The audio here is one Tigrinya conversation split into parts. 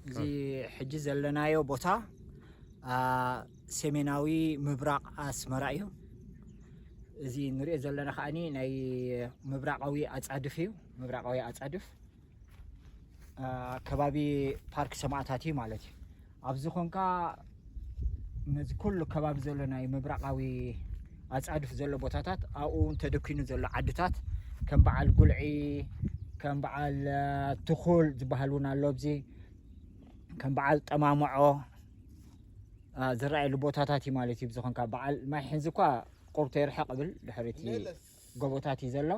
እዚ ሕጂ ዘለናዮ ቦታ ሰሜናዊ ምብራቕ ኣስመራ እዩ። እዚ ንሪኦ ዘለና ከዓኒ ናይ ምብራቓዊ ኣጻድፍ እዩ። ምብራቓዊ ኣጻድፍ ከባቢ ፓርክ ሰማእታት እዩ ማለት እዩ። ኣብዚ ኮንካ ነዚ ኩሉ ከባቢ ዘሎ ናይ ምብራቓዊ ኣጻድፍ ዘሎ ቦታታት ኣብኡ እውን ተደኪኑ ዘሎ ዓድታት ከም በዓል ጉልዒ፣ ከም በዓል ትኹል ዝበሃል እውን ኣሎ ኣብዚ፣ ከም በዓል ጠማምዖ ዝረኣየሉ ቦታታት እዩ ማለት እዩ። ብዝኾንካ በዓል ማይ ሕንዚ እኳ ቁርቶ ይርሕቕ ብል ድሕሪቲ ጎቦታት እዩ ዘሎ።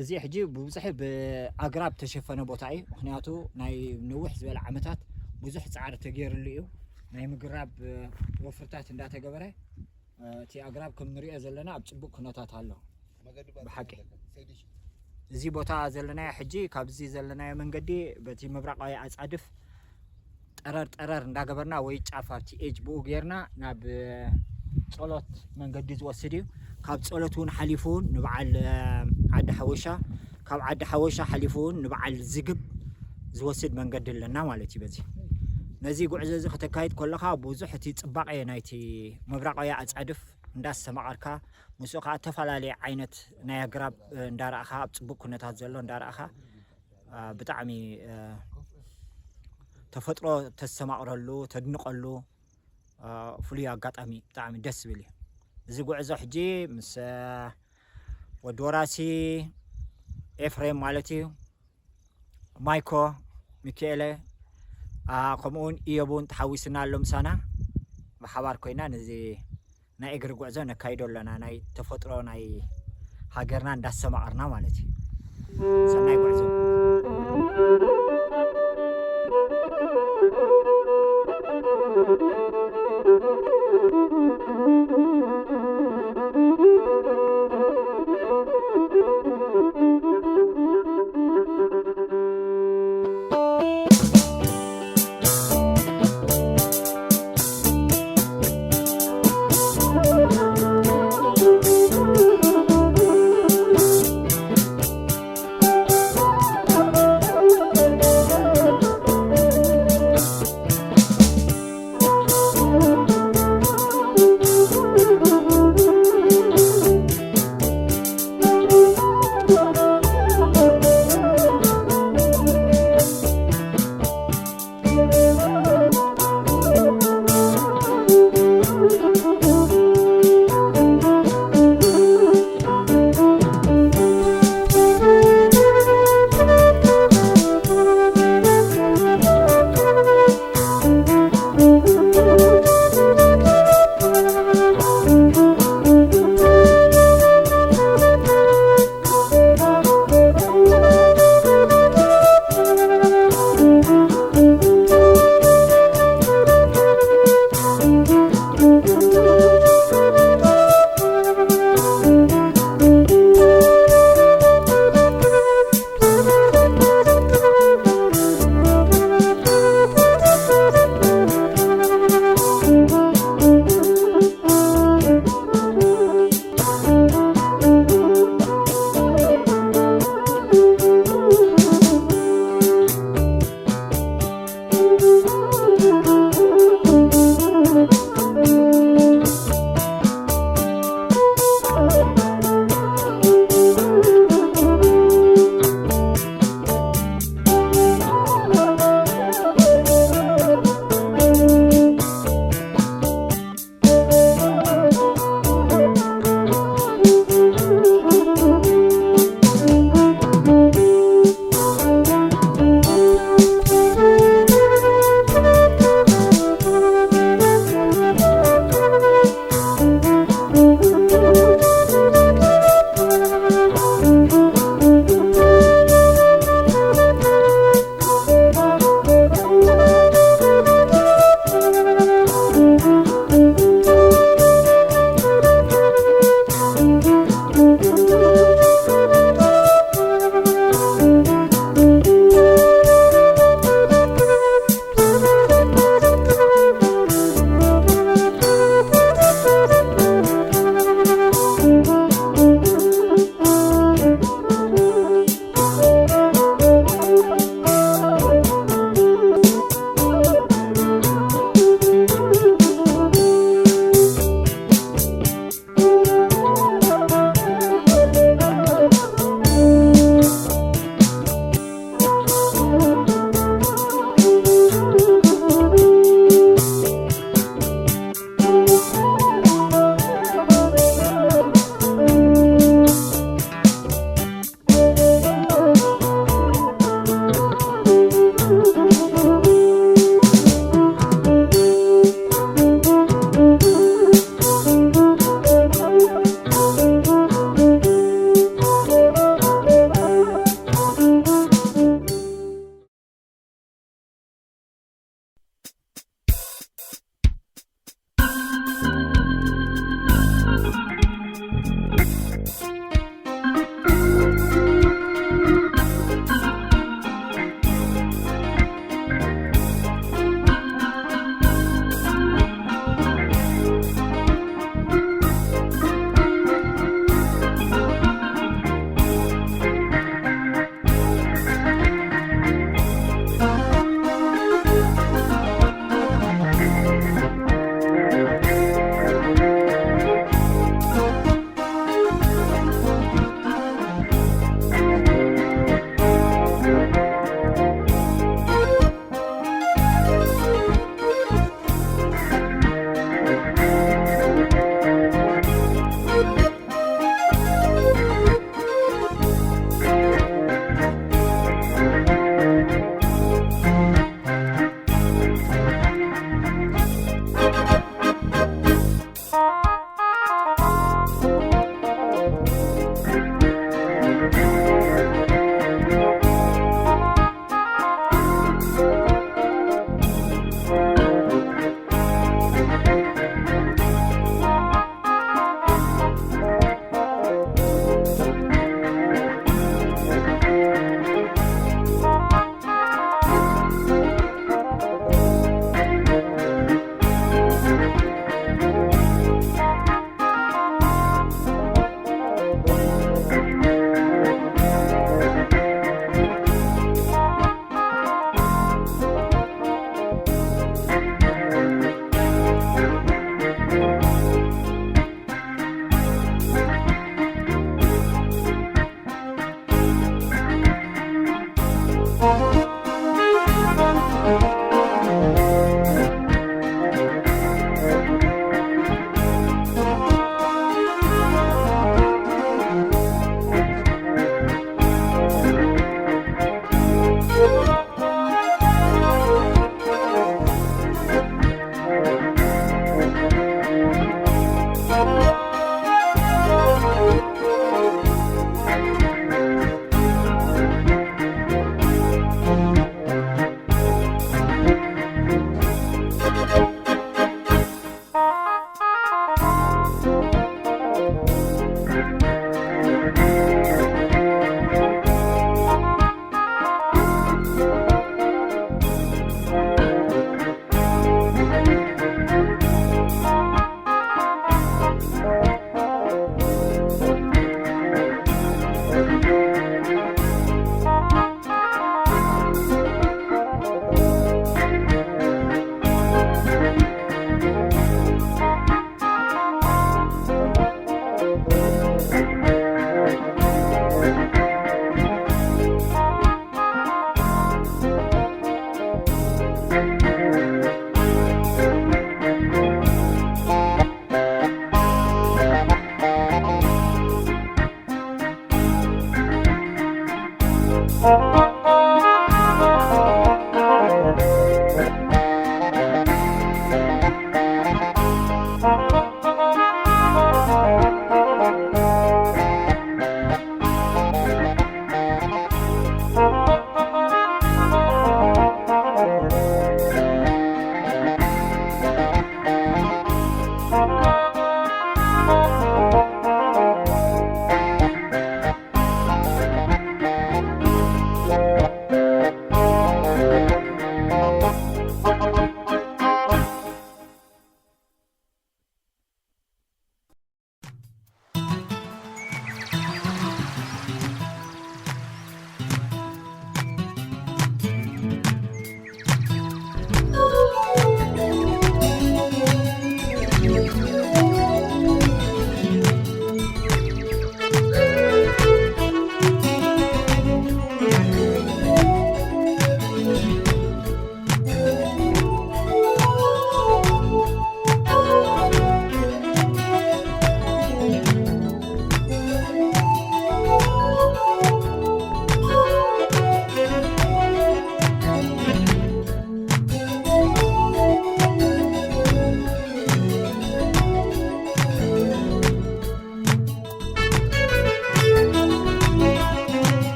እዚ ሕጂ ብብዝሒ ብኣግራብ ተሸፈነ ቦታ እዩ። ምክንያቱ ናይ ንውሕ ዝበለ ዓመታት ብዙሕ ፃዕሪ ተገይርሉ እዩ። ናይ ምግራብ ወፍርታት እንዳተገበረ እቲ ኣግራብ ከም ንሪኦ ዘለና ኣብ ፅቡቅ ኩነታት ኣሎ። ብሓቂ እዚ ቦታ ዘለናዮ ሕጂ ካብዚ ዘለናዮ መንገዲ በቲ ምብራቃዊ ኣፃድፍ ጠረር ጠረር እንዳገበርና ወይ ጫፍ ኣብቲ ኤጅ ብኡ ጌርና ናብ ጸሎት መንገዲ ዝወስድ እዩ። ካብ ጸሎት እውን ሓሊፉ እውን ንበዓል ዓዲ ሓወሻ፣ ካብ ዓዲ ሓወሻ ሓሊፉ እውን ንበዓል ዝግብ ዝወስድ መንገዲ ኣለና ማለት እዩ። በዚ ነዚ ጉዕዞ እዚ ከተካይድ ከለኻ ብዙሕ እቲ ጽባቐ ናይቲ ምብራቓዊ ኣጻድፍ እንዳስተማቐርካ ምስኡ ከዓ እተፈላለየ ዓይነት ናይ ኣግራብ እንዳረእኻ ኣብ ጽቡቅ ኩነታት ዘሎ እንዳረእኻ ብጣዕሚ ተፈጥሮ ተስተማቕረሉ ተድንቐሉ ፍሉይ ኣጋጣሚ ብጣዕሚ ደስ ዝብል እዩ። እዚ ጉዕዞ ሕጂ ምስ ወዲ ወራሲ ኤፍሬም ማለት እዩ፣ ማይኮ፣ ሚካኤለ ከምኡ እውን ኢዮብ እውን ተሓዊስና ኣሎ ምሳና። ብሓባር ኮይና ነዚ ናይ እግሪ ጉዕዞ ነካይዶ ኣለና፣ ናይ ተፈጥሮ ናይ ሃገርና እንዳስተማቐርና ማለት እዩ። ሰናይ ጉዕዞ።